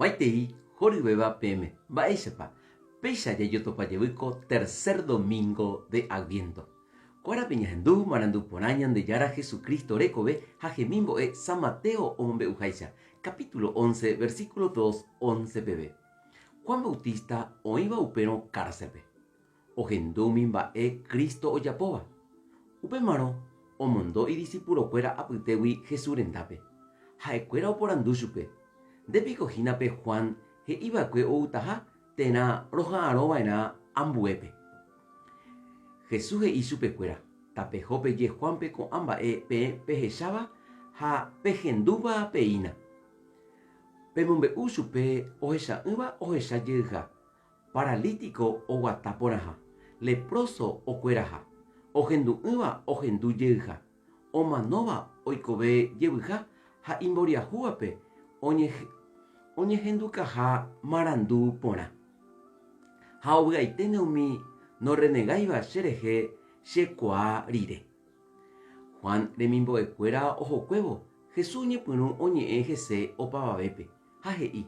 Maitei horyvéva peẽme, mba'éichapa? Péicha jajotopa jevy ko tercer domingo de Adviento. Ko árape ñahendu marandu porã Ñandejára Jesucristo rekove ha hemimbo'e San Mateo omombe'uháicha, capítulo 11, versículo 2, 11 peve. Juan Bautista oĩva upérõ cárcelpe. Ohendu umi mba'e Cristo ojapóva. Upémarõ omondo idisipulokuéra apytégui Jesús rendápe. Ha'ekuéra oporandu chupe, Nde piko hína pe Juan he'i va'ekue outaha térã roha'arõ va'erã ambuépe? Jesús he'i chupekuéra, Tapeho peje Juánpe ko'ã mba'e peẽ pehecháva ha pehendúva peína. Pemombe'u chupe ohecha'ỹva ohecha jeyha, Paralítiko oguata porãha, lepróso okueraha, ohendu'ỹva ohendu jeyha, omanóva oikove jevyha ha imboriahúvape oñehendukaha marandu porã. Ha ovy'aiténe umi norrenegáiva cherehe chekuaa rire. Juan remimbo'ekuéra ohokuévo, Jesús oñepyrũ oñe'ẽ hese opavavépe. Ha he'i,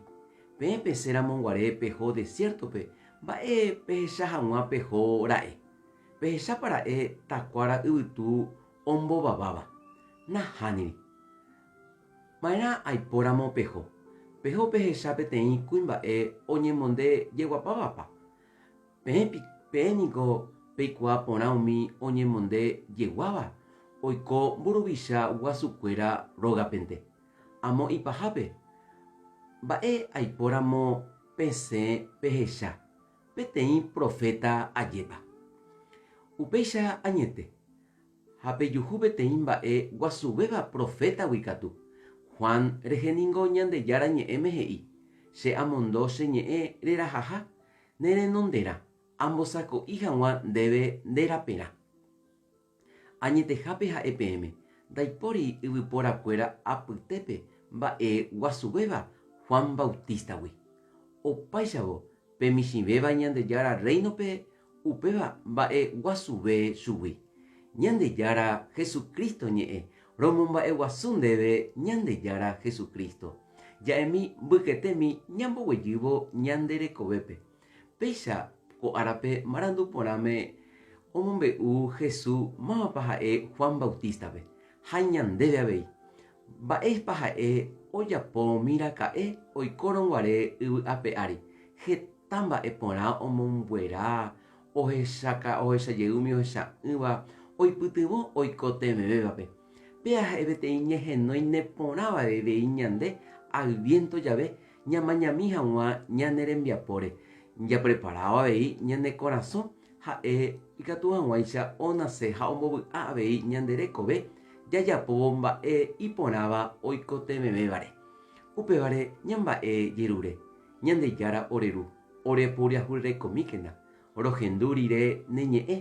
Peẽ pesẽ ramo guare peho desiértope, mba'e pehecha hag̃ua peho ra'e? Pehechápa ra'e takuára yvytu ombovaváva? Nahániri. Ma'erã aipóramo peho? Peho pehecha peteĩ kuimba'e oñemonde jeguapávapa? Peẽ, peẽ niko peikuaa porã umi oñemonde jeguáva oiko mburuvicha guasukuéra rógapente. Amo ipahápe, mba'e aipóramo pesẽ pehecha peteĩ proféta ajépa. Upéicha añete, ha pejuhu peteĩ mba'e guasuvéva profétagui katu. Juan rehe ningo Ñandejára Ñe'ẽme he'i, Che amondo che ñe'ẽ rerahaha ne renonderã, ambosako'i hag̃ua ndéve nde raperã. Añetehápe ha'e peẽme, ndaipóri yvyporakuéra apytépe mba'e guasuvéva Juan Bautístagui. Opáichavo, pe michĩvéva Ñandejára Rréinope, upéva mba'e guasuve chugui. Ñandejára Jesucristo ñe'ẽ, romomba'eguasu ndéve Ñandejára Jesucristo. Ja'emi mbykyetemi ñamboguejývo ñande rekovépe. Péicha ko árape marandu porãme omombe'u Jesús mávapa ha'e Juan Bautístape, ha ñandéve avei. Mba'épa ha'e ojapómi raka'e oikórõ guare yvy ape ári? Heta mba'e porã omomguera, ohechaka, ohecha jey umi ohecha'ỹva, oipytyvõ oikotevẽvévape. Péa ha'e peteĩ ñehenói neporãva avei ñande Adviento jave Ñamañami hag̃ua ñane rembiapóre, japreparávo avei ñane korasõ ha'e ikatu hag̃uáicha onase ha ombovy'a avei ñande rekove jajapóvo mba'e iporãva oikotevẽvévare. Upévare ñamba'e jerure, Ñandejára ore Ru, ore poriahurerekomíkena, rohendu rire ne ñe'ẽ,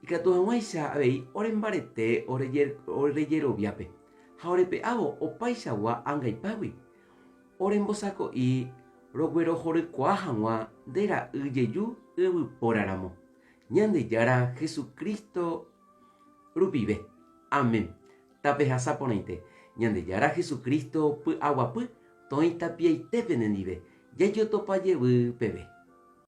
ikatu hag̃uáicha avei orembarete ore jeroviápe ha orepe'ávo opaichagua angaipágui, Orembosako'i roguerohorykuaa hag̃ua nde ra'y jeju yvypóra ramo, Ñandejára Jesucristo rupive. Amén. Tapehasa porãite. Ñandejára Jesucristo py'aguapy toĩ tapiaite penendive, jajotopa jevy peve.